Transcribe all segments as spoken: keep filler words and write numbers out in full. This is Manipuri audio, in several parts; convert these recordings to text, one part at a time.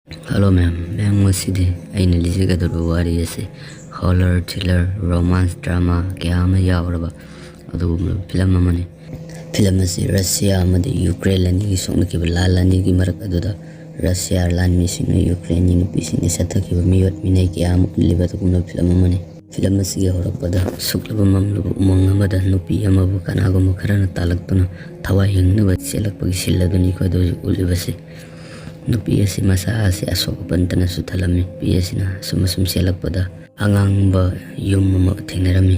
ꯍꯜꯂꯣ ꯃꯌꯥꯝ, ꯃꯌꯥꯝ, ꯉꯁꯤꯗꯤ ꯑꯩꯅ ꯂꯤꯖꯒꯗꯧꯔꯤꯕ ꯋꯥꯔꯤ ꯑꯁꯤ horror, thriller, romance, drama ꯀꯌꯥ ꯑꯃ ꯌꯥꯎꯔꯕ ꯑꯗꯨꯒꯨꯝꯂꯕ ꯐꯤꯂꯝ ꯑꯃꯅꯤ꯫ ꯐꯤꯂꯝ ꯑꯁꯤ ꯔꯁꯤꯌꯥ ꯑꯃꯗꯤ ꯌꯨꯀ꯭ꯔꯦꯟ ꯑꯅꯤꯒꯤ ꯁꯣꯛꯅꯈꯤꯕ ꯂꯥꯟ ꯑꯅꯤꯒꯤ ꯃꯔꯛ ꯑꯗꯨꯗ ꯔꯁꯤꯌꯥ ꯂꯥꯟꯃꯤꯁꯤꯡꯅ ꯌꯨꯀ꯭ꯔꯦꯟꯒꯤ ꯅꯨꯄꯤꯁꯤꯡꯅ ꯆꯠꯊꯈꯤꯕ ꯃꯤꯑꯣꯠ ꯃꯤꯅꯩ ꯀꯌꯥ ꯑꯃ ꯎꯠꯂꯤꯕ ꯑꯗꯨꯒꯨꯝꯂꯕ ꯐꯤꯂꯝ ꯑꯃꯅꯤ꯫ ꯐꯤꯂꯝ ꯑꯁꯤꯒꯤ ꯍꯧꯔꯛꯄꯗ ꯁꯨꯛꯂꯕ ꯃꯝꯂꯕ ꯎꯃꯪ ꯑꯃꯗ ꯅꯨꯄꯤ ꯑꯃꯕꯨ ꯀꯅꯥꯒꯨꯝꯕ ꯈꯔꯅ ꯇꯥꯜꯂꯛꯇꯨꯅ ꯊꯋꯥꯏ ꯍꯤꯡꯅꯕ ꯆꯦꯜꯂꯛꯄꯒꯤ ꯁꯤꯟ ꯑꯗꯨꯅꯤ ꯑꯩꯈꯣꯏꯗ ꯍꯧꯖꯤꯛ ꯎꯠꯂꯤꯕꯁꯤ꯫ ꯅꯨꯄꯤ ꯑꯁꯤ ꯃꯁꯥ ꯑꯁꯤ ꯑꯁꯣꯛ ꯑꯄꯟꯇꯅꯁꯨ ꯊꯜꯂꯝꯃꯤ꯫ ꯅꯨꯄꯤ ꯑꯁꯤꯅ ꯑꯁꯨꯝ ꯑꯁꯨꯝ ꯆꯦꯜꯂꯛꯄꯗ ꯑꯉꯥꯡꯕ ꯌꯨꯝ ꯑꯃ ꯊꯦꯡꯅꯔꯝꯃꯤ꯫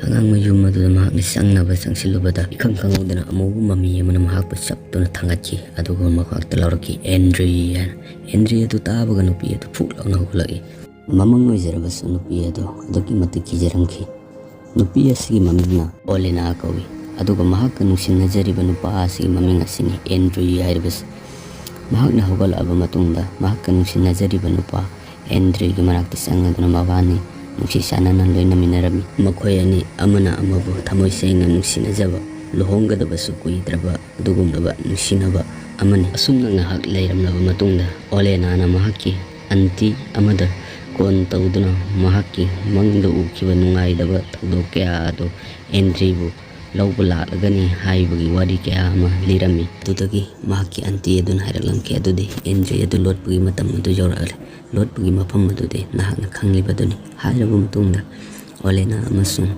ꯑꯉꯥꯡꯕ ꯌꯨꯝ ꯑꯗꯨꯗ ꯃꯍꯥꯛꯅ ꯆꯪꯅꯕ ꯆꯪꯁꯤꯜꯂꯨꯕꯗ ꯏꯈꯪ ꯈꯪꯍꯧꯗꯅ ꯑꯃꯨꯕ ꯃꯃꯤ ꯑꯃꯅ ꯃꯍꯥꯛꯄꯨ ꯆꯞꯇꯨꯅ ꯊꯥꯡꯒꯠꯈꯤ꯫ ꯑꯗꯨꯒ ꯃꯍꯥꯛꯇ ꯂꯥꯎꯔꯛꯈꯤ, "ꯑꯦꯟꯗ꯭ꯔꯤ" ꯍꯥꯏꯅ꯫ ꯑꯦꯟꯗ꯭ꯔꯤ ꯑꯗꯨ ꯇꯥꯕꯒ ꯅꯨꯄꯤ ꯑꯗꯨ ꯐꯨꯛ ꯂꯥꯎꯅ ꯍꯧꯒꯠꯂꯛꯏ꯫ ꯃꯃꯪ ꯑꯣꯏꯖꯔꯕꯁꯨ ꯅꯨꯄꯤ ꯑꯗꯨ ꯑꯗꯨꯛꯀꯤ ꯃꯇꯤꯛ ꯀꯤꯖꯔꯝꯈꯤ꯫ ꯅꯨꯄꯤ ꯑꯁꯤꯒꯤ ꯃꯃꯤꯡꯅ ꯑꯣꯂꯦꯅꯥ ꯀꯧꯏ, ꯑꯗꯨꯒ ꯃꯍꯥꯛꯀ ꯅꯨꯡꯁꯤꯅꯖꯔꯤꯕ ꯅꯨꯄꯥ ꯑꯁꯤꯒꯤ ꯃꯃꯤꯡ ꯑꯁꯤꯅꯤ ꯑꯦꯟꯗ꯭ꯔꯤ ꯍꯥꯏꯔꯤꯕꯁꯤ꯫ ꯃꯍꯥꯛꯅ ꯍꯧꯒꯠꯂꯛꯂꯕ ꯃꯇꯨꯡꯗ ꯃꯍꯥꯛꯀ ꯅꯨꯡꯁꯤꯅꯖꯔꯤꯕ ꯅꯨꯄꯥ ꯑꯦꯟꯗ꯭ꯔꯤꯒꯤ ꯃꯅꯥꯛꯇ ꯆꯪꯂꯗꯨꯅ ꯃꯕꯥꯅꯤ ꯅꯨꯡꯁꯤ ꯆꯥꯟꯅꯅ ꯂꯣꯏꯅꯃꯤꯟꯅꯔꯝꯃꯤ꯫ ꯃꯈꯣꯏ ꯑꯅꯤ ꯑꯃꯅ ꯑꯃꯕꯨ ꯊꯃꯣꯏ ꯁꯦꯡꯅ ꯅꯨꯡꯁꯤꯅꯖꯕ, ꯂꯨꯍꯣꯡꯒꯗꯕꯁꯨ ꯀꯨꯏꯗ꯭ꯔꯕ ꯑꯗꯨꯒꯨꯝꯂꯕ ꯅꯨꯡꯁꯤꯅꯕ ꯑꯃꯅꯤ꯫ ꯑꯁꯨꯝꯅ ꯉꯥꯏꯍꯥꯛ ꯂꯩꯔꯝꯂꯕ ꯃꯇꯨꯡꯗ ꯑꯣꯂꯦꯅꯥꯅ ꯃꯍꯥꯛꯀꯤ ꯑꯟꯇꯤ ꯑꯃꯗ ꯀꯣꯟ ꯇꯧꯗꯨꯅ ꯃꯍꯥꯛꯀꯤ ꯃꯪꯗ ꯎꯈꯤꯕ ꯅꯨꯡꯉꯥꯏꯗꯕ ꯊꯧꯗꯣꯛ ꯀꯌꯥ ꯑꯗꯨ ꯑꯦꯟꯗ꯭ꯔꯤꯕꯨ ꯂꯧꯕ ꯂꯥꯛꯂꯒꯅꯤ ꯍꯥꯏꯕꯒꯤ ꯋꯥꯔꯤ ꯀꯌꯥ ꯑꯃ ꯂꯤꯔꯝꯃꯤ꯫ ꯑꯗꯨꯗꯒꯤ ꯃꯍꯥꯛꯀꯤ ꯑꯟꯇꯤ ꯑꯗꯨꯅ ꯍꯥꯏꯔꯛꯂꯝꯈꯤ꯫ ꯑꯗꯨꯗꯤ ꯑꯦꯟꯗ꯭ꯔꯤ ꯑꯗꯨ ꯂꯣꯠꯄꯒꯤ ꯃꯇꯝ ꯑꯗꯨ ꯌꯧꯔꯛꯂꯦ꯫ ꯂꯣꯠꯄꯒꯤ ꯃꯐꯝ ꯑꯗꯨꯗꯤ ꯅꯍꯥꯛꯅ ꯈꯪꯂꯤꯕꯗꯨꯅꯤ꯫ ꯍꯥꯏꯔꯕ ꯃꯇꯨꯡꯗ ꯑꯣꯂꯦꯅꯥ ꯑꯃꯁꯨꯡ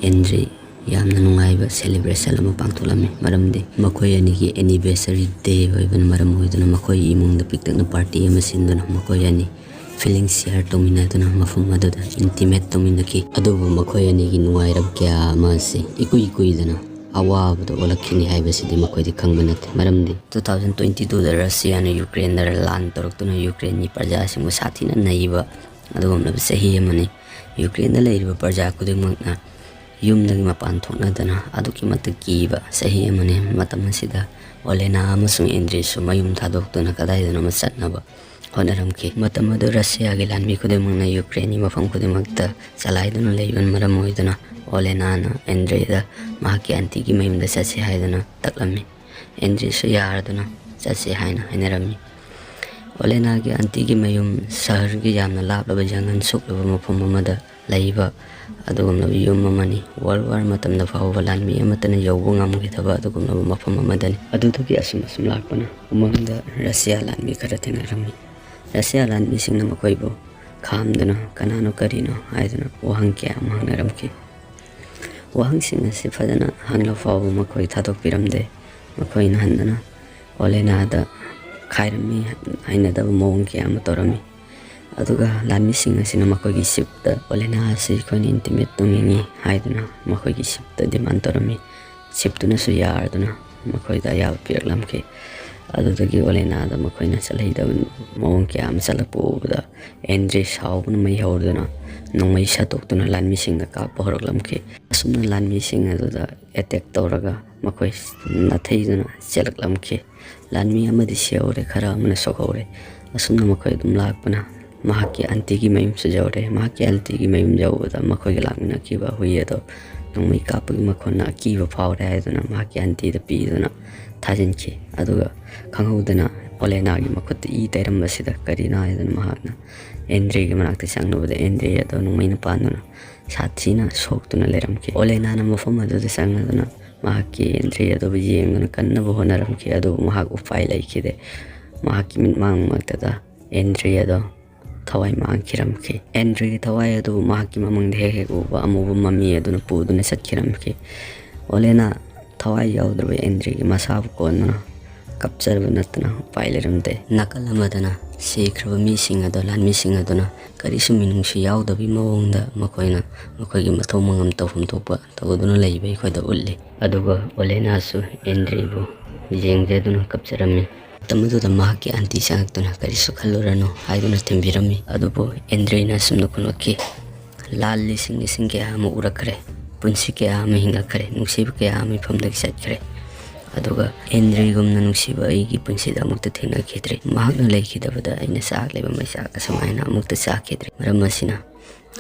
ꯑꯦꯟꯗ꯭ꯔꯤ ꯌꯥꯝꯅ ꯅꯨꯡꯉꯥꯏꯕ celebration ꯑꯃ ꯄꯥꯡꯊꯣꯛꯂꯝꯃꯤ꯫ ꯃꯔꯝꯗꯤ ꯃꯈꯣꯏ ꯑꯅꯤꯒꯤ anniversary day ꯑꯣꯏꯕꯅ ꯃꯔꯝ ꯑꯣꯏꯗꯨꯅ ꯃꯈꯣꯏꯒꯤ ꯏꯃꯨꯡꯗ ꯄꯤꯛꯇꯛꯅ party ꯑꯃ ꯁꯤꯟꯗꯨꯅ ꯃꯈꯣꯏ ꯑꯅꯤ feeling share ꯇꯧꯃꯤꯟꯅꯗꯨꯅ ꯃꯐꯝ ꯑꯗꯨꯗ intimate ꯇꯧꯃꯤꯟꯅꯈꯤ꯫ ꯑꯗꯨꯕꯨ ꯃꯈꯣꯏ ꯑꯅꯤꯒꯤ ꯅꯨꯡꯉꯥꯏꯔꯕ ꯀꯌꯥ ꯑꯃ ꯑꯁꯤ ꯏꯀꯨꯏ ꯀꯨꯏꯗꯅ ꯑꯋꯥꯕꯗ ꯑꯣꯜꯂꯛꯈꯤꯅꯤ ꯍꯥꯏꯕꯁꯤꯗꯤ ꯃꯈꯣꯏꯗꯤ ꯈꯪꯕ ꯅꯠꯇꯦ꯫ ꯃꯔꯝꯗꯤ two thousand twenty twoꯗ ꯔꯁꯤꯌꯥꯅ ꯌꯨꯀ꯭ꯔꯦꯟꯗ ꯂꯥꯟ ꯇꯧꯔꯛꯇꯨꯅ ꯌꯨꯀ꯭ꯔꯦꯟꯒꯤ ꯄ꯭ꯔꯖꯥꯁꯤꯡꯕꯨ ꯁꯥꯊꯤꯅ ꯅꯩꯕ ꯑꯗꯨꯒꯨꯝꯂꯕ ꯆꯍꯤ ꯑꯃꯅꯤ꯫ ꯌꯨꯀ꯭ꯔꯦꯟꯗ ꯂꯩꯔꯤꯕ ꯄ꯭ꯔꯖꯥ ꯈꯨꯗꯤꯡꯃꯛꯅ ꯌꯨꯝꯗꯒꯤ ꯃꯄꯥꯟ ꯊꯣꯛꯅꯗꯅ ꯑꯗꯨꯛꯀꯤ ꯃꯇꯤꯛ ꯀꯤꯕ ꯆꯍꯤ ꯑꯃꯅꯤ꯫ ꯃꯇꯝ ꯑꯁꯤꯗ ꯑꯣꯂꯦꯅꯥ ꯑꯃꯁꯨꯡ ꯑꯦꯟꯗ꯭ꯔꯤꯁꯨ ꯃꯌꯨꯝ ꯊꯥꯗꯣꯛꯇꯨꯅ ꯀꯗꯥꯏꯗꯅꯣꯃ ꯆꯠꯅꯕ ꯍꯣꯠꯅꯔꯝꯈꯤ꯫ ꯃꯇꯝ ꯑꯗꯨ ꯔꯁꯤꯌꯥꯒꯤ ꯂꯥꯟꯃꯤ ꯈꯨꯗꯤꯡꯃꯛꯅ ꯌꯨꯀ꯭ꯔꯦꯟꯒꯤ ꯃꯐꯝ ꯈꯨꯗꯤꯡꯃꯛꯇ ꯆꯂꯥꯏꯗꯨꯅ ꯂꯩꯕꯅ ꯃꯔꯝ ꯑꯣꯏꯗꯨꯅ ꯑꯣꯂꯦꯅꯥꯅ ꯑꯦꯟꯗ꯭ꯔꯤꯗ ꯃꯍꯥꯛꯀꯤ ꯑꯟꯇꯤꯒꯤ ꯃꯌꯨꯝꯗ ꯆꯠꯁꯤ ꯍꯥꯏꯗꯨꯅ ꯇꯛꯂꯝꯃꯤ꯫ ꯑꯦꯟꯗ꯭ꯔꯤꯁꯨ ꯌꯥꯔꯗꯨꯅ ꯆꯠꯁꯤ ꯍꯥꯏꯅ ꯍꯥꯏꯅꯔꯝꯃꯤ꯫ ꯑꯣꯂꯦꯅꯥꯒꯤ ꯑꯟꯇꯤꯒꯤ ꯃꯌꯨꯝ ꯁꯍꯔꯒꯤ ꯌꯥꯝꯅ ꯂꯥꯞꯂꯕ, ꯌꯥꯡꯍꯟ ꯁꯣꯛꯂꯕ ꯃꯐꯝ ꯑꯃꯗ ꯂꯩꯕ ꯑꯗꯨꯒꯨꯝꯂꯕ ꯌꯨꯝ ꯑꯃꯅꯤ꯫ ꯋꯥꯔꯜ ꯋꯥꯔ ꯃꯇꯝꯗ ꯐꯥꯎꯕ ꯂꯥꯟꯃꯤ ꯑꯃꯠꯇꯅ ꯌꯧꯕ ꯉꯝꯈꯤꯗꯕ ꯑꯗꯨꯒꯨꯝꯂꯕ ꯃꯐꯝ ꯑꯃꯗꯅꯤ꯫ ꯑꯗꯨꯗꯒꯤ ꯑꯁꯨꯝ ꯑꯁꯨꯝ ꯂꯥꯛꯄꯅ ꯎꯃꯪꯗ ꯔꯁꯤꯌꯥ ꯂꯥꯟꯃꯤ ꯈꯔ ꯊꯦꯡꯅꯔꯝꯃꯤ꯫ ꯔꯁꯤꯌꯥ ꯂꯥꯟꯃꯤꯁꯤꯡꯅ ꯃꯈꯣꯏꯕꯨ ꯈꯥꯝꯗꯨꯅ "ꯀꯅꯥꯅꯣ, ꯀꯔꯤꯅꯣ?" ꯍꯥꯏꯗꯨꯅ ꯋꯥꯍꯪ ꯀꯌꯥ ꯑꯃ ꯍꯪꯅꯔꯝꯈꯤ꯫ ꯋꯥꯍꯪꯁꯤꯡ ꯑꯁꯤ ꯐꯖꯅ ꯍꯪꯂ ꯐꯥꯎꯕ ꯃꯈꯣꯏ ꯊꯥꯗꯣꯛꯄꯤꯔꯝꯗꯦ꯫ ꯃꯈꯣꯏꯅ ꯍꯟꯗꯨꯅ ꯑꯣꯂꯦꯅꯥꯗ ꯈꯥꯏꯔꯝꯃꯤ꯫ ꯍꯩꯅꯗꯕ ꯃꯑꯣꯡ ꯀꯌꯥ ꯑꯃ ꯇꯧꯔꯝꯃꯤ꯫ ꯑꯗꯨꯒ ꯂꯥꯟꯃꯤꯁꯤꯡ ꯑꯁꯤꯅ ꯃꯈꯣꯏꯒꯤ ꯁꯤꯞꯇ "ꯑꯣꯂꯦꯅꯥ ꯑꯁꯤ ꯑꯩꯈꯣꯏꯅ ꯏꯟꯇꯤꯃꯦꯠ ꯇꯧꯅꯤꯡꯏ" ꯍꯥꯏꯗꯨꯅ ꯃꯈꯣꯏꯒꯤ ꯁꯤꯞꯇ ꯗꯤꯃꯥꯟ ꯇꯧꯔꯝꯃꯤ꯫ ꯁꯤꯞꯇꯨꯅꯁꯨ ꯌꯥꯔꯗꯨꯅ ꯃꯈꯣꯏꯗ ꯑꯌꯥꯕ ꯄꯤꯔꯛꯂꯝꯈꯤ꯫ ꯑꯗꯨꯗꯒꯤ ꯑꯣꯂꯦꯅꯥꯗ ꯃꯈꯣꯏꯅ ꯆꯠꯍꯩꯗꯕ ꯃꯑꯣꯡ ꯀꯌꯥ ꯑꯃ ꯆꯠꯂꯛꯄ ꯎꯕꯗ ꯑꯦꯟꯗ꯭ꯔꯦ ꯁꯥꯎꯕꯅ ꯃꯩ ꯍꯧꯔꯗꯨꯅ ꯅꯣꯡꯃꯩ ꯁꯠꯇꯣꯛꯇꯨꯅ ꯂꯥꯟꯃꯤꯁꯤꯡꯗ ꯀꯥꯞꯄ ꯍꯧꯔꯛꯂꯝꯈꯤ꯫ ꯑꯁꯨꯝꯅ ꯂꯥꯟꯃꯤꯁꯤꯡ ꯑꯗꯨꯗ ꯑꯦꯇꯦꯛ ꯇꯧꯔꯒ ꯃꯈꯣꯏ ꯅꯥꯊꯩꯗꯨꯅ ꯆꯦꯜꯂꯛꯂꯝꯈꯤ꯫ ꯂꯥꯟꯃꯤ ꯑꯃꯗꯤ ꯁꯤꯍꯧꯔꯦ, ꯈꯔ ꯑꯃꯅ ꯁꯣꯛꯍꯧꯔꯦ꯫ ꯑꯁꯨꯝꯅ ꯃꯈꯣꯏ ꯑꯗꯨꯝ ꯂꯥꯛꯄꯅ ꯃꯍꯥꯛꯀꯤ ꯑꯟꯇꯤꯒꯤ ꯃꯌꯨꯝꯁꯨ ꯌꯧꯔꯦ꯫ ꯃꯍꯥꯛꯀꯤ ꯑꯟꯇꯤꯒꯤ ꯃꯌꯨꯝ ꯌꯧꯕꯗ ꯃꯈꯣꯏꯒ ꯂꯥꯛꯃꯤꯟꯅꯈꯤꯕ ꯍꯨꯏ ꯑꯗꯣ ꯅꯣꯡꯃꯩ ꯀꯥꯞꯄꯒꯤ ꯃꯈꯣꯟꯅ ꯑꯀꯤꯕ ꯐꯥꯎꯔꯦ ꯍꯥꯏꯗꯨꯅ ꯃꯍꯥꯛꯀꯤ ꯑꯟꯇꯤꯗ ꯄꯤꯗꯨꯅ ꯊꯥꯖꯤꯟꯈꯤ꯫ ꯑꯗꯨꯒ ꯈꯪꯍꯧꯗꯅ ꯑꯣꯂꯦꯅꯥꯒꯤ ꯃꯈꯨꯠꯇ ꯏ ꯇꯩꯔꯝꯕꯁꯤꯗ ꯀꯔꯤꯅꯣ ꯍꯥꯏꯗꯨꯅ ꯃꯍꯥꯛꯅ ꯑꯦꯟꯗ꯭ꯔꯦꯒꯤ ꯃꯅꯥꯛꯇ ꯆꯪꯂꯨꯕꯗ ꯑꯦꯟꯗ꯭ꯔꯦ ꯑꯗꯣ ꯅꯣꯡꯃꯩꯅ ꯄꯥꯟꯗꯨꯅ ꯁꯥꯊꯤꯅ ꯁꯣꯛꯇꯨꯅ ꯂꯩꯔꯝꯈꯤ꯫ ꯑꯣꯂꯦꯅꯥꯅ ꯃꯐꯝ ꯑꯗꯨꯗ ꯆꯪꯂꯗꯨꯅ ꯃꯍꯥꯛꯀꯤ ꯑꯦꯟꯗ꯭ꯔꯦ ꯑꯗꯨꯕꯨ ꯌꯦꯡꯗꯨꯅ ꯀꯟꯅꯕ ꯍꯣꯠꯅꯔꯝꯈꯤ, ꯑꯗꯨꯕꯨ ꯃꯍꯥꯛ ꯎꯄꯥꯏ ꯂꯩꯈꯤꯗꯦ꯫ ꯃꯍꯥꯛꯀꯤ ꯃꯤꯠꯃꯥꯡꯃꯛꯇꯗ ꯑꯦꯟꯗ꯭ꯔꯦ ꯑꯗꯣ ꯊꯋꯥꯏ ꯃꯥꯡꯈꯤꯔꯝꯈꯤ꯫ ꯑꯦꯟꯗ꯭ꯔꯦꯒꯤ ꯊꯋꯥꯏ ꯑꯗꯨ ꯃꯍꯥꯛꯀꯤ ꯃꯃꯪꯗ ꯍꯦꯛ ꯍꯦꯛ ꯎꯕ ꯑꯃꯨꯕ ꯃꯃꯤ ꯑꯗꯨꯅ ꯄꯨꯗꯨꯅ ꯆꯠꯈꯤꯔꯝꯈꯤ꯫ ꯑꯣꯂꯦꯅꯥ ꯊꯋꯥꯏ ꯌꯥꯎꯗ꯭ꯔꯕ ꯑꯦꯟꯗ꯭ꯔꯦꯒꯤ ꯃꯁꯥꯕꯨ ꯀꯣꯟꯗꯨꯅ ꯀꯞꯆꯕ ꯅꯠꯇꯅ ꯎꯄꯥꯏ ꯂꯩꯔꯝꯗꯦ꯫ ꯅꯥꯀꯜ ꯑꯃꯗꯅ ꯁꯤꯈ꯭ꯔꯕ ꯃꯤꯁꯤꯡ ꯑꯗꯣ, ꯂꯥꯟꯃꯤꯁꯤꯡ ꯑꯗꯨꯅ ꯀꯔꯤꯁꯨ ꯃꯤꯅꯨꯡꯁꯤ ꯌꯥꯎꯗꯕꯤ ꯃꯑꯣꯡꯗ ꯃꯈꯣꯏꯅ ꯃꯈꯣꯏꯒꯤ ꯃꯊꯧ ꯃꯉꯝ ꯇꯧꯐꯝ ꯊꯣꯛꯄ ꯇꯧꯗꯨꯅ ꯂꯩꯕ ꯑꯩꯈꯣꯏꯗ ꯎꯠꯂꯤ꯫ ꯑꯗꯨꯒ ꯑꯣꯂꯦꯅꯥꯁꯨ ꯑꯦꯟꯗ꯭ꯔꯦꯕꯨ ꯌꯦꯡꯖꯗꯨꯅ ꯀꯞꯆꯔꯝꯃꯤ꯫ ꯃꯇꯝ ꯑꯗꯨꯗ ꯃꯍꯥꯛꯀꯤ ꯑꯟꯇꯤ ꯆꯪꯉꯛꯇꯨꯅ "ꯀꯔꯤꯁꯨ ꯈꯜꯂꯨꯔꯅꯨ" ꯍꯥꯏꯗꯨꯅ ꯊꯦꯝꯕꯤꯔꯝꯃꯤ꯫ ꯑꯗꯨꯕꯨ ꯑꯦꯟꯗ꯭ꯔꯦꯅ ꯑꯁꯨꯝꯅ ꯈꯨꯝꯂꯛꯈꯤ, "ꯂꯥꯜ ꯂꯤꯁꯤꯡ ꯂꯤꯁꯤꯡ ꯀꯌꯥ ꯑꯃ ꯎꯔꯛꯈ꯭ꯔꯦ, ꯄꯨꯟꯁꯤ ꯀꯌꯥ ꯑꯃ ꯍꯤꯡꯂꯛꯈ꯭ꯔꯦ, ꯅꯨꯡꯁꯤꯕ ꯀꯌꯥ ꯑꯃ ꯃꯤꯐꯝꯗꯒꯤ ꯆꯠꯈ꯭ꯔꯦ꯫ ꯑꯗꯨꯒ ꯑꯦꯟꯗ꯭ꯔꯦꯒꯨꯝꯅ ꯅꯨꯡꯁꯤꯕ ꯑꯩꯒꯤ ꯄꯨꯟꯁꯤꯗ ꯑꯃꯨꯛꯇ ꯊꯦꯡꯅꯈꯤꯗ꯭ꯔꯤ꯫ ꯃꯍꯥꯛꯅ ꯂꯩꯈꯤꯗꯕꯗ ꯑꯩꯅ ꯆꯥꯛꯂꯤꯕ ꯃꯩꯆꯥꯛ ꯑꯁꯨꯃꯥꯏꯅ ꯑꯃꯨꯛꯇ ꯆꯥꯛꯈꯤꯗ꯭ꯔꯤ꯫ ꯃꯔꯝ ꯑꯁꯤꯅ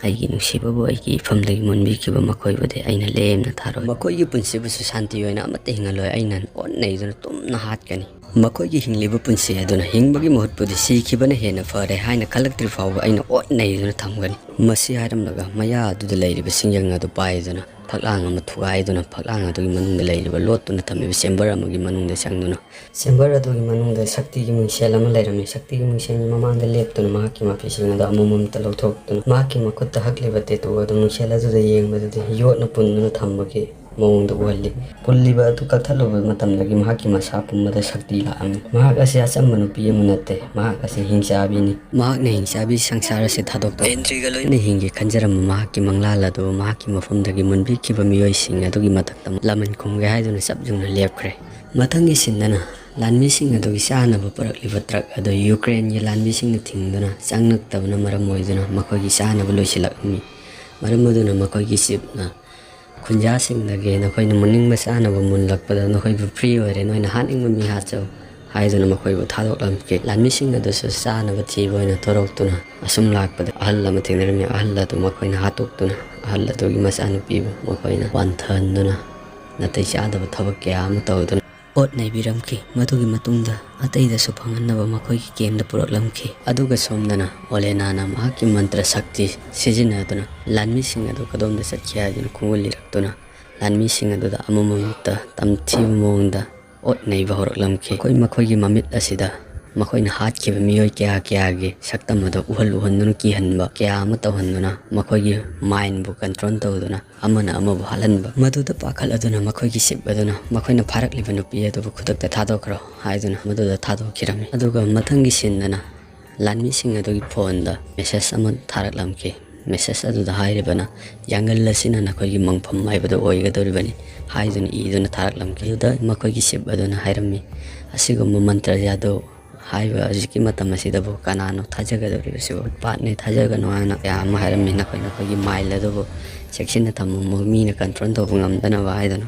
ꯑꯩꯒꯤ ꯅꯨꯡꯁꯤꯕꯕꯨ ꯑꯩꯒꯤ ꯏꯐꯝꯗꯒꯤ ꯃꯨꯟꯕꯤꯈꯤꯕ ꯃꯈꯣꯏꯕꯨꯗꯤ ꯑꯩꯅ ꯂꯦꯝꯅ ꯊꯥꯔꯣꯏ꯫ ꯃꯈꯣꯏꯒꯤ ꯄꯨꯟꯁꯤꯕꯨꯁꯨ ꯁꯥꯟꯇꯤ ꯑꯣꯏꯅ ꯑꯃꯠꯇ ꯍꯤꯡꯍꯜꯂꯣꯏ꯫ ꯑꯩꯅ ꯑꯣꯠ ꯅꯩꯗꯨꯅ ꯇꯨꯝꯅ ꯍꯥꯠꯀꯅꯤ" ꯃꯈꯣꯏꯒꯤ ꯍꯤꯡꯂꯤꯕ ꯄꯨꯟꯁꯤ ꯑꯗꯨꯅ ꯍꯤꯡꯕꯒꯤ ꯃꯍꯨꯠꯄꯨꯗꯤ ꯁꯤꯈꯤꯕꯅ ꯍꯦꯟꯅ ꯐꯔꯦ ꯍꯥꯏꯅ ꯈꯜꯂꯛꯇ꯭ꯔꯤ ꯐꯥꯎꯕ ꯑꯩꯅ ꯑꯣꯠ ꯅꯩꯗꯨꯅ ꯊꯝꯒꯅꯤ꯫ ꯃꯁꯤ ꯍꯥꯏꯔꯝꯂꯒ ꯃꯌꯥ ꯑꯗꯨꯗ ꯂꯩꯔꯤꯕ ꯁꯤꯡꯌꯪ ꯑꯗꯨ ꯄꯥꯏꯗꯨꯅ ꯐꯛꯂꯥꯡ ꯑꯃ ꯊꯨꯒꯥꯏꯗꯨꯅ ꯐꯛꯂꯥꯡ ꯑꯗꯨꯒꯤ ꯃꯅꯨꯡꯗ ꯂꯩꯔꯤꯕ ꯂꯣꯠꯇꯨꯅ ꯊꯝꯂꯤꯕ ꯆꯦꯝꯕꯔ ꯑꯃꯒꯤ ꯃꯅꯨꯡꯗ ꯆꯪꯗꯨꯅ ꯆꯦꯝꯕꯔ ꯑꯗꯨꯒꯤ ꯃꯅꯨꯡꯗ ꯁꯛꯇꯤꯒꯤ ꯃꯤꯡꯁꯦꯜ ꯑꯃ ꯂꯩꯔꯝꯃꯤ꯫ ꯁꯛꯇꯤꯒꯤ ꯃꯤꯡꯁꯦꯜꯒꯤ ꯃꯃꯥꯡꯗ ꯂꯦꯞꯇꯨꯅ ꯃꯍꯥꯛꯀꯤ ꯃꯐꯤꯁꯤꯡ ꯑꯗꯨ ꯑꯃꯃꯝꯇ ꯂꯧꯊꯣꯛꯇꯨꯅ ꯃꯍꯥꯛꯀꯤ ꯃꯈꯨꯠꯇ ꯍꯛꯂꯤꯕ ꯇꯦꯇꯨ ꯑꯗꯨ ꯃꯤꯡꯁꯦꯜ ꯑꯗꯨꯗ ꯌꯦꯡꯕꯗꯗꯤ ꯌꯣꯠꯅ ꯄꯨꯟꯗꯨꯅ ꯊꯝꯕꯒꯤ ꯃꯑꯣꯡꯗ ꯎꯍꯜꯂꯤ꯫ ꯄꯨꯜꯂꯤꯕ ꯑꯗꯨ ꯀꯛꯊꯠꯂꯨꯕ ꯃꯇꯝꯗꯒꯤ ꯃꯍꯥꯛꯀꯤ ꯃꯁꯥ ꯄꯨꯝꯕꯗ ꯁꯛꯇꯤ ꯂꯥꯛꯑꯝꯃꯤ꯫ ꯃꯍꯥꯛ ꯑꯁꯤ ꯑꯆꯝꯕ ꯅꯨꯄꯤ ꯑꯃ ꯅꯠꯇꯦ, ꯃꯍꯥꯛ ꯑꯁꯤ ꯍꯤꯡꯆꯥꯕꯤꯅꯤ꯫ ꯃꯍꯥꯛꯅ ꯍꯤꯡꯆꯥꯕꯤ ꯁꯪꯁꯥꯔ ꯑꯁꯤ ꯊꯥꯗꯣꯛꯇꯨꯅ ꯏꯟꯗ꯭ꯔꯤꯒ ꯂꯣꯏꯅꯅ ꯍꯤꯡꯒꯦ ꯈꯟꯖꯔꯝꯕ ꯃꯍꯥꯛꯀꯤ ꯃꯪꯂꯥꯜ ꯑꯗꯨ ꯃꯍꯥꯛꯀꯤ ꯃꯐꯝꯗꯒꯤ ꯃꯨꯟꯕꯤꯈꯤꯕ ꯃꯤꯑꯣꯏꯁꯤꯡ ꯑꯗꯨꯒꯤ ꯃꯊꯛꯇ ꯂꯃꯟ ꯈꯨꯝꯒꯦ ꯍꯥꯏꯗꯨꯅ ꯆꯞ ꯌꯨꯡꯅ ꯂꯦꯞꯈ꯭ꯔꯦ꯫ ꯃꯊꯪꯒꯤ ꯁꯤꯟꯗꯅ ꯂꯥꯟꯃꯤꯁꯤꯡ ꯑꯗꯨꯒꯤ ꯆꯥꯅꯕ ꯄꯨꯔꯛꯂꯤꯕ ꯇ꯭ꯔꯛ ꯑꯗꯨ ꯌꯨꯀ꯭ꯔꯦꯟꯒꯤ ꯂꯥꯟꯃꯤꯁꯤꯡꯅ ꯊꯤꯡꯗꯨꯅ ꯆꯪꯂꯛꯇꯕꯅ ꯃꯔꯝ ꯑꯣꯏꯗꯨꯅ ꯃꯈꯣꯏꯒꯤ ꯆꯥꯅꯕ ꯂꯣꯏꯁꯤꯜꯂꯛꯂꯝꯃꯤ꯫ ꯃꯔꯝ ꯑꯗꯨꯅ ꯃꯈꯣꯏꯒꯤ ꯆꯤꯞꯅ ꯈꯨꯟꯖꯥꯁꯤꯡꯗꯒꯤ "ꯅꯈꯣꯏꯅ ꯃꯨꯟꯅꯤꯡꯕ ꯆꯥꯅꯕ ꯃꯨꯜꯂꯛꯄꯗ ꯅꯈꯣꯏꯕꯨ ꯐ꯭ꯔꯤ ꯑꯣꯏꯔꯦ, ꯅꯣꯏꯅ ꯍꯥꯠꯅꯤꯡꯕ ꯃꯤ ꯍꯥꯠꯆꯧ" ꯍꯥꯏꯗꯨꯅ ꯃꯈꯣꯏꯕꯨ ꯊꯥꯗꯣꯛꯂꯝꯈꯤ꯫ ꯂꯥꯟꯃꯤꯁꯤꯡ ꯑꯗꯨꯁꯨ ꯆꯥꯅꯕ ꯊꯤꯕ ꯑꯣꯏꯅ ꯊꯣꯔꯛꯇꯨꯅ ꯑꯁꯨꯝ ꯂꯥꯛꯄꯗ ꯑꯍꯜ ꯑꯃ ꯊꯦꯡꯅꯔꯝꯃꯤ꯫ ꯑꯍꯜ ꯑꯗꯨ ꯃꯈꯣꯏꯅ ꯍꯥꯠꯇꯣꯛꯇꯨꯅ ꯑꯍꯜ ꯑꯗꯨꯒꯤ ꯃꯆꯥꯅꯨꯄꯤꯕꯨ ꯃꯈꯣꯏꯅ ꯋꯥꯟꯊꯍꯟꯗꯨꯅ ꯅꯥꯇꯩ ꯆꯥꯗꯕ ꯊꯕꯛ ꯀꯌꯥ ꯑꯃ ꯇꯧꯗꯨꯅ ꯑꯣꯠ ꯅꯩꯕꯤꯔꯝꯈꯤ꯫ ꯃꯗꯨꯒꯤ ꯃꯇꯨꯡꯗ ꯑꯇꯩꯗꯁꯨ ꯐꯪꯍꯟꯅꯕ ꯃꯈꯣꯏꯒꯤ ꯀꯦꯝꯗ ꯄꯨꯔꯛꯂꯝꯈꯤ꯫ ꯑꯗꯨꯒ ꯁꯣꯝꯗꯅ ꯑꯣꯂꯦꯅꯥꯅ ꯃꯍꯥꯛꯀꯤ ꯃꯟꯇ꯭ꯔ ꯁꯛꯇꯤ ꯁꯤꯖꯤꯟꯅꯗꯨꯅ ꯂꯥꯟꯃꯤꯁꯤꯡ ꯑꯗꯨ ꯀꯗꯣꯝꯗ ꯆꯠꯈꯤ ꯍꯥꯏꯗꯨꯅ ꯈꯣꯡꯒꯨꯜ ꯂꯤꯔꯛꯇꯨꯅ ꯂꯥꯟꯃꯤꯁꯤꯡ ꯑꯗꯨꯗ ꯑꯃꯃꯝꯇ ꯇꯝꯊꯤꯕ ꯃꯑꯣꯡꯗ ꯑꯣꯠ ꯅꯩꯕ ꯍꯧꯔꯛꯂꯝꯈꯤ꯫ ꯃꯈꯣꯏ ꯃꯈꯣꯏꯒꯤ ꯃꯃꯤꯠ ꯑꯁꯤꯗ ꯃꯈꯣꯏꯅ ꯍꯥꯠꯈꯤꯕ ꯃꯤꯑꯣꯏ ꯀꯌꯥ ꯀꯌꯥꯒꯤ ꯁꯛꯇꯝ ꯑꯗꯨ ꯎꯍꯜ ꯎꯍꯟꯗꯨꯅ ꯀꯤꯍꯟꯕ ꯀꯌꯥ ꯑꯃ ꯇꯧꯍꯟꯗꯨꯅ ꯃꯈꯣꯏꯒꯤ ꯃꯥꯏꯟꯕꯨ ꯀꯟꯇ꯭ꯔꯣꯜ ꯇꯧꯗꯨꯅ ꯑꯃꯅ ꯑꯃꯕꯨ ꯍꯥꯠꯍꯟꯕ꯫ ꯃꯗꯨꯗ ꯄꯥꯈꯠꯂꯗꯨꯅ ꯃꯈꯣꯏꯒꯤ ꯁꯤꯞ ꯑꯗꯨꯅ ꯃꯈꯣꯏꯅ ꯐꯥꯔꯛꯂꯤꯕ ꯅꯨꯄꯤ ꯑꯗꯨꯕꯨ ꯈꯨꯗꯛꯇ ꯊꯥꯗꯣꯛꯈ꯭ꯔꯣ ꯍꯥꯏꯗꯨꯅ ꯃꯗꯨꯗ ꯊꯥꯗꯣꯛꯈꯤꯔꯝꯃꯤ꯫ ꯑꯗꯨꯒ ꯃꯊꯪꯒꯤ ꯁꯤꯟꯗꯅ ꯂꯥꯟꯃꯤꯁꯤꯡ ꯑꯗꯨꯒꯤ ꯐꯣꯟꯗ ꯃꯦꯁꯦꯖ ꯑꯃ ꯊꯥꯔꯛꯂꯝꯈꯤ꯫ ꯃꯦꯁꯦꯖ ꯑꯗꯨꯗ ꯍꯥꯏꯔꯤꯕꯅ, "ꯌꯥꯡꯒꯜ ꯑꯁꯤꯅ ꯅꯈꯣꯏꯒꯤ ꯃꯪꯐꯝ ꯍꯥꯏꯕꯗꯨ ꯑꯣꯏꯒꯗꯧꯔꯤꯕꯅꯤ" ꯍꯥꯏꯗꯨꯅ ꯏꯗꯨꯅ ꯊꯥꯔꯛꯂꯝꯈꯤ꯫ ꯑꯗꯨꯗ ꯃꯈꯣꯏꯒꯤ ꯁꯤꯞ ꯑꯗꯨꯅ ꯍꯥꯏꯔꯝꯃꯤ, "ꯑꯁꯤꯒꯨꯝꯕ ꯃꯟꯇ꯭ꯔ ꯖꯥꯗꯨ ꯍꯥꯏꯕ ꯍꯧꯖꯤꯛꯀꯤ ꯃꯇꯝ ꯑꯁꯤꯗꯕꯨ ꯀꯅꯥꯅꯣ ꯊꯥꯖꯒꯗꯧꯔꯤꯕꯁꯤꯕꯨ? ꯄꯥꯠꯅꯦ, ꯊꯥꯖꯒꯅꯨ" ꯍꯥꯏꯅ ꯀꯌꯥ ꯑꯃ ꯍꯥꯏꯔꯝꯃꯤ꯫ "ꯅꯈꯣꯏ ꯅꯈꯣꯏꯒꯤ ꯃꯥꯏꯜ ꯑꯗꯨꯕꯨ ꯆꯦꯛꯁꯤꯟꯅ ꯊꯝꯃꯨ, ꯃꯤꯅ ꯀꯟꯇ꯭ꯔꯣꯜ ꯇꯧꯕ ꯉꯝꯗꯅꯕ" ꯍꯥꯏꯗꯨꯅ꯫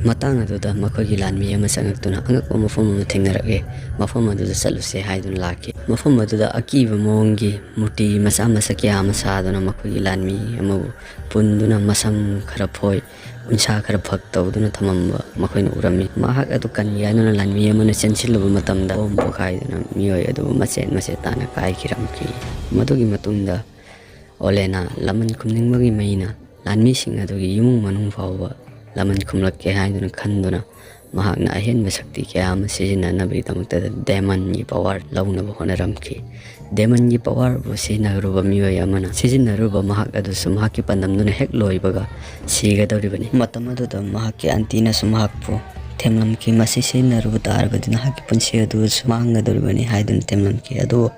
ꯃꯇꯥꯡ ꯑꯗꯨꯗ ꯃꯈꯣꯏꯒꯤ ꯂꯥꯟꯃꯤ ꯑꯃ ꯆꯪꯂꯛꯇꯨꯅ ꯑꯉꯛꯄ ꯃꯐꯝ ꯑꯃ ꯊꯦꯡꯅꯔꯛꯏ, ꯃꯐꯝ ꯑꯗꯨꯗ ꯆꯠꯂꯨꯁꯦ ꯍꯥꯏꯗꯨꯅ ꯂꯥꯛꯈꯤ꯫ ꯃꯐꯝ ꯑꯗꯨꯗ ꯑꯀꯤꯕ ꯃꯑꯣꯡꯒꯤ ꯃꯨꯔꯇꯤ ꯃꯆꯥ ꯃꯆꯥ ꯀꯌꯥ ꯑꯃ ꯁꯥꯗꯨꯅ ꯃꯈꯣꯏꯒꯤ ꯂꯥꯟꯃꯤ ꯑꯃꯕꯨ ꯄꯨꯟꯗꯨꯅ ꯃꯁꯝ ꯈꯔ ꯐꯣꯏ, ꯎꯟꯁꯥ ꯈꯔ ꯐꯛ ꯇꯧꯗꯨꯅ ꯊꯝꯃꯝꯕ ꯃꯈꯣꯏꯅ ꯎꯔꯝꯃꯤ꯫ ꯃꯍꯥꯛ ꯑꯗꯨ ꯀꯟꯒꯦ ꯍꯥꯏꯗꯨꯅ ꯂꯥꯟꯃꯤ ꯑꯃꯅ ꯆꯦꯟꯁꯤꯜꯂꯨꯕ ꯃꯇꯝꯗ ꯕꯣꯝ ꯄꯣꯈꯥꯏꯗꯨꯅ ꯃꯤꯑꯣꯏ ꯑꯗꯨꯕꯨ ꯃꯆꯦꯠ ꯃꯆꯦꯠ ꯇꯥꯅ ꯀꯥꯏꯈꯤꯔꯝꯈꯤ꯫ ꯃꯗꯨꯒꯤ ꯃꯇꯨꯡꯗ ꯑꯣꯂꯦꯅꯥ ꯂꯃꯟ ꯈꯨꯝꯅꯤꯡꯕꯒꯤ ꯃꯩꯅ ꯂꯥꯟꯃꯤꯁꯤꯡ ꯑꯗꯨꯒꯤ ꯏꯃꯨꯡ ꯃꯅꯨꯡ ꯐꯥꯎꯕ ꯂꯃꯟ ꯈꯨꯝꯂꯛꯀꯦ ꯍꯥꯏꯗꯨꯅ ꯈꯟꯗꯨꯅ ꯃꯍꯥꯛꯅ ꯑꯍꯦꯟꯕ ꯁꯛꯇꯤ ꯀꯌꯥ ꯑꯃ ꯁꯤꯖꯤꯟꯅꯅꯕꯒꯤꯗꯃꯛꯇ ꯗꯦꯃꯟꯒꯤ ꯄꯋꯥꯔ ꯂꯧꯅꯕ ꯍꯣꯠꯅꯔꯝꯈꯤ꯫ ꯗꯦꯃꯟꯒꯤ ꯄꯋꯥꯔꯕꯨ ꯁꯤꯖꯤꯟꯅꯔꯨꯕ ꯃꯤꯑꯣꯏ ꯑꯃꯅ ꯁꯤꯖꯤꯟꯅꯔꯨꯕ ꯃꯍꯥꯛ ꯑꯗꯨꯁꯨ ꯃꯍꯥꯛꯀꯤ ꯄꯥꯟꯗꯝꯗꯨꯅ ꯍꯦꯛ ꯂꯣꯏꯕꯒ ꯁꯤꯒꯗꯧꯔꯤꯕꯅꯤ꯫ ꯃꯇꯝ ꯑꯗꯨꯗ ꯃꯍꯥꯛꯀꯤ ꯑꯟꯇꯤꯅꯁꯨ ꯃꯍꯥꯛꯄꯨ ꯊꯦꯝꯂꯝꯈꯤ, "ꯃꯁꯤ ꯁꯤꯖꯤꯟꯅꯔꯨꯕ ꯇꯥꯔꯕꯗꯤ ꯅꯍꯥꯛꯀꯤ ꯄꯨꯟꯁꯤ ꯑꯗꯨꯁꯨ ꯃꯥꯡꯒꯗꯧꯔꯤꯕꯅꯤ" ꯍꯥꯏꯗꯨꯅ ꯊꯦꯝꯂꯝꯈꯤ꯫ ꯑꯗꯨꯕꯨ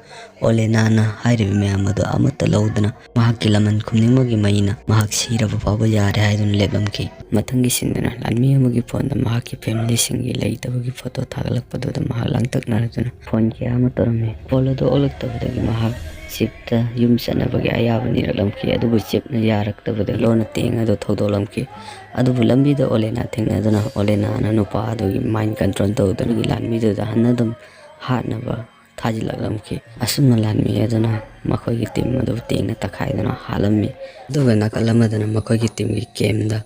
ꯑꯣꯂꯦꯅꯥꯅ ꯍꯥꯏꯔꯤꯕ ꯃꯌꯥꯝ ꯑꯗꯨ ꯑꯃꯠꯇ ꯂꯧꯗꯅ ꯃꯍꯥꯛꯀꯤ ꯂꯃꯟ ꯈꯨꯝꯅꯤꯡꯕꯒꯤ ꯃꯩꯅ ꯃꯍꯥꯛ ꯁꯤꯔꯕ ꯐꯥꯎꯕ ꯌꯥꯔꯦ ꯍꯥꯏꯗꯨꯅ ꯂꯦꯞꯂꯝꯈꯤ꯫ ꯃꯊꯪꯒꯤ ꯁꯤꯟꯗꯅ ꯂꯥꯟꯃꯤ ꯑꯃꯒꯤ ꯐꯣꯟꯗ ꯃꯍꯥꯛꯀꯤ ꯐꯦꯃꯤꯂꯤꯁꯤꯡꯒꯤ ꯂꯩꯇꯕꯒꯤ ꯐꯣꯇꯣ ꯊꯥꯒꯠꯂꯛꯄꯗꯨꯗ ꯃꯍꯥꯛ ꯂꯥꯡꯇꯛꯅꯔꯗꯨꯅ ꯐꯣꯟ ꯀꯌꯥ ꯑꯃ ꯇꯧꯔꯝꯃꯤ꯫ ꯐꯣꯟ ꯑꯗꯨ ꯑꯣꯜꯂꯛꯇꯕꯗꯒꯤ ꯃꯍꯥꯛ ꯆꯤꯞꯇ ꯌꯨꯝ ꯆꯠꯅꯕꯒꯤ ꯑꯌꯥꯕ ꯅꯤꯔꯛꯂꯝꯈꯤ, ꯑꯗꯨꯕꯨ ꯆꯤꯞꯅ ꯌꯥꯔꯛꯇꯕꯗ ꯂꯣꯟꯅ ꯇꯦꯡ ꯑꯗꯨ ꯊꯧꯗꯣꯛꯂꯝꯈꯤ꯫ ꯑꯗꯨꯕꯨ ꯂꯝꯕꯤꯗ ꯑꯣꯂꯦꯅꯥ ꯊꯦꯡꯅꯗꯨꯅ ꯑꯣꯂꯦꯅꯥꯅ ꯅꯨꯄꯥ ꯑꯗꯨꯒꯤ ꯃꯥꯏꯟ ꯀꯟꯇ꯭ꯔꯣꯜ ꯇꯧꯗꯨꯅ ꯂꯥꯟꯃꯤꯗꯨꯗ ꯍꯟꯅ ꯑꯗꯨꯝ ꯍꯥꯠꯅꯕ ꯊꯥꯖꯤꯜꯂꯛꯂꯝꯈꯤ꯫ ꯑꯁꯨꯝꯅ ꯂꯥꯟꯃꯤ ꯑꯗꯨꯅ ꯃꯈꯣꯏꯒꯤ ꯇꯤꯝ ꯑꯗꯨ ꯇꯦꯡꯅ ꯇꯛꯈꯥꯏꯗꯨꯅ ꯍꯥꯠꯂꯝꯃꯤ꯫ ꯑꯗꯨꯒ ꯅꯥꯀꯜ ꯑꯃꯗꯅ ꯃꯈꯣꯏꯒꯤ ꯇꯤꯝꯒꯤ ꯀꯦꯝꯗ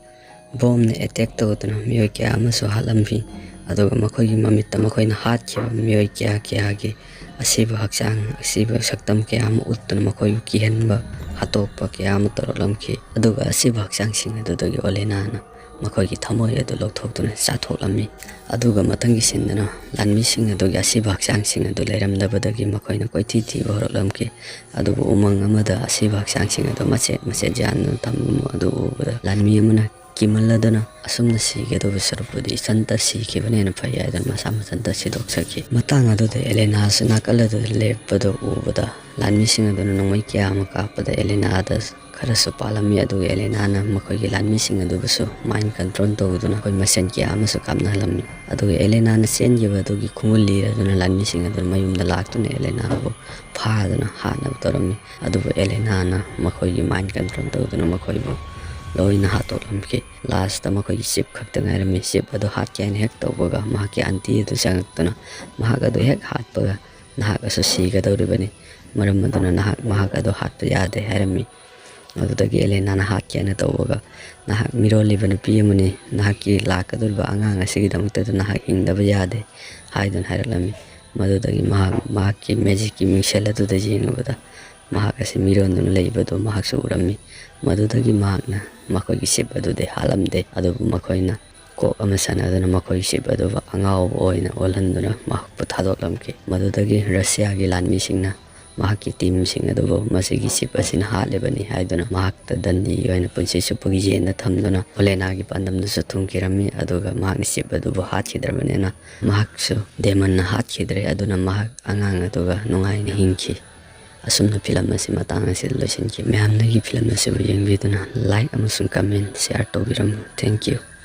ꯕꯣꯝꯅ ꯑꯦꯇꯦꯛ ꯇꯧꯗꯨꯅ ꯃꯤꯑꯣꯏ ꯀꯌꯥ ꯑꯃꯁꯨ ꯍꯥꯠꯂꯝꯃꯤ꯫ ꯑꯗꯨꯒ ꯃꯈꯣꯏꯒꯤ ꯃꯃꯤꯠꯇ ꯃꯈꯣꯏꯅ ꯍꯥꯠꯈꯤꯕ ꯃꯤꯑꯣꯏ ꯀꯌꯥ ꯀꯌꯥꯒꯤ ꯑꯁꯤꯕ ꯍꯛꯆꯥꯡ, ꯑꯁꯤꯕ ꯁꯛꯇꯝ ꯀꯌꯥ ꯑꯃ ꯎꯠꯇꯨꯅ ꯃꯈꯣꯏꯕꯨ ꯀꯤꯍꯟꯕ, ꯍꯥꯠꯇꯣꯛꯄ ꯀꯌꯥ ꯑꯃ ꯇꯧꯔꯛꯂꯝꯈꯤ꯫ ꯑꯗꯨꯒ ꯑꯁꯤꯕ ꯍꯛꯆꯥꯡꯁꯤꯡ ꯑꯗꯨꯗꯒꯤ ꯑꯣꯂꯦꯅꯥꯅ ꯃꯈꯣꯏꯒꯤ ꯊꯃꯣꯏ ꯑꯗꯨ ꯂꯧꯊꯣꯛꯇꯨꯅ ꯆꯥꯊꯣꯛꯂꯝꯃꯤ꯫ ꯑꯗꯨꯒ ꯃꯊꯪꯒꯤ ꯁꯤꯟꯗꯅ ꯂꯥꯟꯃꯤꯁꯤꯡ ꯑꯗꯨꯒꯤ ꯑꯁꯤꯕ ꯍꯛꯆꯥꯡꯁꯤꯡ ꯑꯗꯨ ꯂꯩꯔꯝꯗꯕꯗꯒꯤ ꯃꯈꯣꯏꯅ ꯀꯣꯏꯊꯤ ꯊꯤꯕ ꯍꯧꯔꯛꯂꯝꯈꯤ꯫ ꯑꯗꯨꯕꯨ ꯎꯃꯪ ꯑꯃꯗ ꯑꯁꯤꯕ ꯍꯛꯆꯥꯡꯁꯤꯡ ꯑꯗꯨ ꯃꯆꯦꯠ ꯃꯆꯦꯠ ꯌꯥꯟꯗꯨꯅ ꯊꯝꯂꯝꯕ ꯑꯗꯨ ꯎꯕꯗ ꯂꯥꯟꯃꯤ ꯑꯃꯅ ꯀꯤꯃꯜꯂꯗꯨꯅ, "ꯑꯁꯨꯝꯅ ꯁꯤꯒꯗꯧꯕ ꯁꯔꯨꯛꯄꯨꯗꯤ ꯏꯊꯟꯇ ꯁꯤꯈꯤꯕꯅ ꯍꯦꯟꯅ ꯐꯩ" ꯍꯥꯏꯗꯨꯅ ꯃꯁꯥ ꯃꯊꯟꯇ ꯁꯤꯗꯣꯛꯆꯈꯤ꯫ ꯃꯇꯥꯡ ꯑꯗꯨꯗ ꯑꯦꯂꯦꯅꯥꯁꯨ ꯅꯥꯀꯜ ꯑꯗꯨꯗ ꯂꯦꯞꯄꯗꯨ ꯎꯕꯗ ꯂꯥꯟꯃꯤꯁꯤꯡ ꯑꯗꯨꯅ ꯅꯣꯡꯃꯩ ꯀꯌꯥ ꯑꯃ ꯀꯥꯞꯄꯗ ꯑꯦꯂꯦꯅꯥꯗ ꯈꯔꯁꯨ ꯄꯥꯜꯂꯝꯃꯤ꯫ ꯑꯗꯨꯒ ꯑꯦꯂꯦꯅꯥꯅ ꯃꯈꯣꯏꯒꯤ ꯂꯥꯟꯃꯤꯁꯤꯡ ꯑꯗꯨꯕꯨꯁꯨ ꯃꯥꯏꯟ ꯀꯟꯇ꯭ꯔꯣꯜ ꯇꯧꯗꯨꯅ ꯑꯩꯈꯣꯏ ꯃꯁꯦꯟ ꯀꯌꯥ ꯑꯃꯁꯨ ꯀꯥꯞꯅꯍꯜꯂꯝꯃꯤ꯫ ꯑꯗꯨꯒ ꯑꯦꯂꯦꯅꯥꯅ ꯆꯦꯟꯈꯤꯕ ꯑꯗꯨꯒꯤ ꯈꯣꯡꯒꯨꯜ ꯂꯤꯔꯗꯨꯅ ꯂꯥꯟꯃꯤꯁꯤꯡ ꯑꯗꯨꯅ ꯃꯌꯨꯝꯗ ꯂꯥꯛꯇꯨꯅ ꯑꯦꯂꯦꯅꯥꯕꯨ ꯐꯥꯗꯨꯅ ꯍꯥꯠꯅꯕ ꯇꯧꯔꯝꯃꯤ꯫ ꯑꯗꯨꯕꯨ ꯑꯦꯂꯦꯅꯥꯅ ꯃꯈꯣꯏꯒꯤ ꯃꯥꯏꯟ ꯀꯟꯇ꯭ꯔꯣꯜ ꯇꯧꯗꯨꯅ ꯃꯈꯣꯏꯕꯨ ꯂꯣꯏꯅ ꯍꯥꯠꯇꯣꯛꯂꯝꯈꯤ꯫ ꯂꯥꯁꯇ ꯃꯈꯣꯏꯒꯤ ꯆꯤꯞ ꯈꯛꯇ ꯉꯥꯏꯔꯝꯃꯤ꯫ ꯆꯤꯞ ꯑꯗꯨ ꯍꯥꯠꯀꯦ ꯍꯥꯏꯅ ꯍꯦꯛ ꯇꯧꯕꯒ ꯃꯍꯥꯛꯀꯤ ꯑꯟꯇꯤ ꯑꯗꯨ ꯆꯪꯉꯛꯇꯨꯅ ꯃꯍꯥꯛ ꯑꯗꯨ ꯍꯦꯛ ꯍꯥꯠꯄꯒ, "ꯅꯍꯥꯛ ꯑꯁꯨ ꯁꯤꯒꯗꯧꯔꯤꯕꯅꯤ, ꯃꯔꯝ ꯑꯗꯨꯅ ꯅꯍꯥꯛ ꯃꯍꯥꯛ ꯑꯗꯨ ꯍꯥꯠꯄ ꯌꯥꯗꯦ" ꯍꯥꯏꯔꯝꯃꯤ꯫ ꯃꯗꯨꯗꯒꯤ ꯑꯦꯂꯦꯅꯥꯅ ꯍꯥꯠꯀꯦꯅ ꯇꯧꯕꯒ, "ꯅꯍꯥꯛ ꯃꯤꯔꯣꯜꯂꯤꯕ ꯅꯨꯄꯤ ꯑꯃꯅꯤ, ꯅꯍꯥꯛꯀꯤ ꯂꯥꯛꯀꯗꯧꯔꯤꯕ ꯑꯉꯥꯡ ꯑꯁꯤꯒꯤꯗꯃꯛꯇꯗ ꯅꯍꯥꯛ ꯍꯤꯡꯗꯕ ꯌꯥꯗꯦ" ꯍꯥꯏꯗꯨꯅ ꯍꯥꯏꯔꯛꯂꯝꯃꯤ꯫ ꯃꯗꯨꯗꯒꯤ ꯃꯍꯥꯛ ꯃꯍꯥꯛꯀꯤ ꯃꯦꯖꯤꯛꯀꯤ ꯃꯤꯡꯁꯦꯜ ꯑꯗꯨꯗ ꯌꯦꯡꯂꯨꯕꯗ, ꯃꯍꯥꯛ ꯑꯁꯤ ꯃꯤꯔꯣꯟꯗꯨꯅ ꯂꯩꯕꯗꯨ ꯃꯍꯥꯛꯁꯨ ꯎꯔꯝꯃꯤ꯫ ꯃꯗꯨꯗꯒꯤ ꯃꯍꯥꯛꯅ ꯃꯈꯣꯏꯒꯤ ꯁꯤꯞ ꯑꯗꯨꯗꯤ ꯍꯥꯠꯂꯝꯗꯦ, ꯑꯗꯨꯕꯨ ꯃꯈꯣꯏꯅ ꯀꯣꯛ ꯑꯃ ꯁꯥꯟꯅꯗꯨꯅ ꯃꯈꯣꯏꯒꯤ ꯁꯤꯞ ꯑꯗꯨꯕꯨ ꯑꯉꯥꯎꯕ ꯑꯣꯏꯅ ꯑꯣꯜꯍꯟꯗꯨꯅ ꯃꯍꯥꯛꯄꯨ ꯊꯥꯗꯣꯛꯂꯝꯈꯤ꯫ ꯃꯗꯨꯗꯒꯤ ꯔꯁꯤꯌꯥꯒꯤ ꯂꯥꯟꯃꯤꯁꯤꯡꯅ ꯃꯍꯥꯛꯀꯤ ꯇꯤꯝꯁꯤꯡ ꯑꯗꯨꯕꯨ ꯃꯁꯤꯒꯤ ꯁꯤꯞ ꯑꯁꯤꯅ ꯍꯥꯠꯂꯤꯕꯅꯤ ꯍꯥꯏꯗꯨꯅ ꯃꯍꯥꯛꯇ ꯗꯟꯗꯤ ꯑꯣꯏꯅ ꯄꯨꯟꯁꯤ ꯆꯨꯞꯄꯒꯤ ꯖꯦꯜꯗ ꯊꯝꯗꯨꯅ ꯑꯣꯂꯦꯅꯥꯒꯤ ꯄꯥꯟꯗꯝꯗꯁꯨ ꯊꯨꯡꯈꯤꯔꯝꯃꯤ꯫ ꯑꯗꯨꯒ ꯃꯍꯥꯛꯅ ꯁꯤꯞ ꯑꯗꯨꯕꯨ ꯍꯥꯠꯈꯤꯗ꯭ꯔꯕꯅꯤꯅ ꯃꯍꯥꯛꯁꯨ ꯗꯦꯃꯟꯅ ꯍꯥꯠꯈꯤꯗ꯭ꯔꯦ꯫ ꯑꯗꯨꯅ ꯃꯍꯥꯛ ꯑꯉꯥꯡ ꯑꯗꯨꯒ ꯅꯨꯡꯉꯥꯏꯅ ꯍꯤꯡꯈꯤ꯫ ꯑꯁꯨꯝꯅ ꯐꯤꯂꯝ ꯑꯁꯤ ꯃꯇꯥꯡ ꯑꯁꯤꯗ ꯂꯣꯏꯁꯤꯟꯈꯤ꯫ ꯃꯌꯥꯝꯅ ꯑꯩꯒꯤ ꯐꯤꯂꯝ ꯑꯁꯤꯕꯨ ꯌꯦꯡꯕꯤꯗꯨꯅ like ꯑꯃꯁꯨꯡ comment, share ꯇꯧꯕꯤꯔꯝꯃꯨ꯫ Thank you꯫